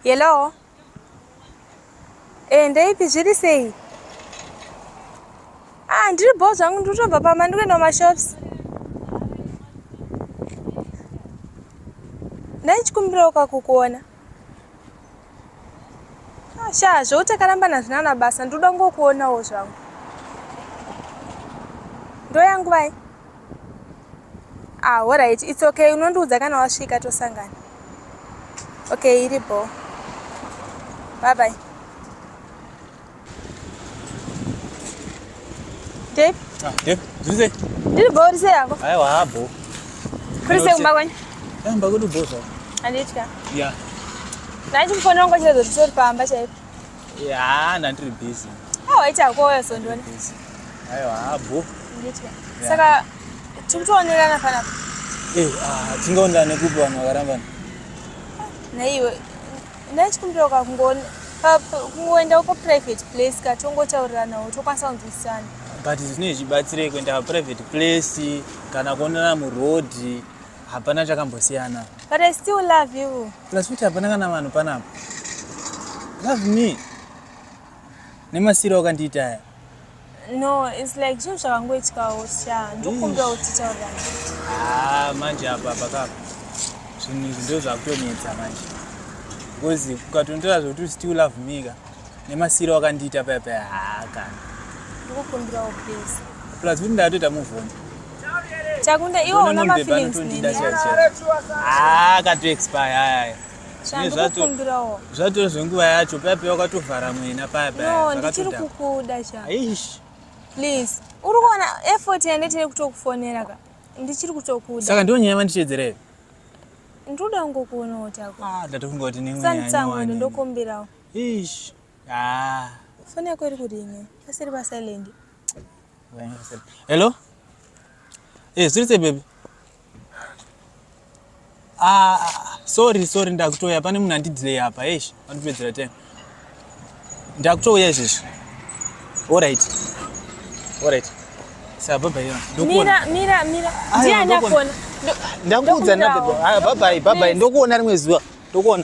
Hello. Eh, ndeipi zviri sei? Ah, ndiri bho zvangu ndiri kutobva pamba ndikuenda kumashops. Ndaichikumbirawo kakukuona. Ah, sha, zvekuti takarambana hazvina na basa, ndinoda kungokuonawo zvangu. Ndoya nguvai? Ah, alright, it's okay. Unondiudza kana wasvika tosangana. Okay, iri bho. Bye bye. Dave? Ah, Dave, zviri sei? Ndiri bho, uri sei yako? Aiwa, ha bho. Kuri sei kumba kwenyu? Eh, kumba kwedu bho zvako. Handitya. Yeah. Ndaichimufonera kungochiratidza kuti tori pamba chaipo. Yeah, ndandiri busy. Ah, waita hako wauya uzondiona. Busy. Aiwa, ha bho. Handitya. Saka tiri kutoonekana panapa. Eh, ah, tingaonekana nekupi vanhu vakarambana? Naiwe, ndaichikumbira kungoona kungoenda pa private place ka tongotauriranawo tokwanisa kunzwisisana. But zvine zvichibatsirei kuenda pa private place kana kuonana muroad hapana chakambosiyana. But I still love you. Plus futi hapana kana vanhu panapa. Love me. Nemasiro akandiita aya. No, it's like zvinhu zvakangoitikawo sha. Ndokumbira kuti titaurirane. Ah, manje apa apa kapa. Zvinhu izvi ndo zvakutonetsa manje. Because ukatonditora zvekuti you still love me ka. Nemasiro akandiita paya paya haa kana. Ndokukumbirawo please. Plus futi ndakatoita move on. Chakunda iwe una ma feelings neni. Ah, kato expire aya. Zvandokukumbirawo. Zvato zvenguva yacho paya paya wakatovhara mwena paya paya. No, ndichiri kukuda sha. Aish. Please. Uri kuona effort yanditiri kutokufonera ka. Ndichiri kutokuda. Saka ndiyo nyaya yavandishedzera here? Ndinoda kungokuonawo chako. Ah, ndatofunga kuti nemwe nyaya Sanditsamwire ndokumbirawo. Ish. Ah. Foni yako iri kuringa. Pasiri pa silent. Hello? Eh, zviri sei baby? Ah, sorry, sorry ndakutouya pane munhu andidelay apa. Eish, andipedzera time. Ndakutouya izvezvi. All right. All right. Saka bye bye. Mira, mira, mira. Ndiani afona? Ndakuudza na baby. Ah, bye bye, bye bye. Ndokuona rimwe zuva. Ndokuona.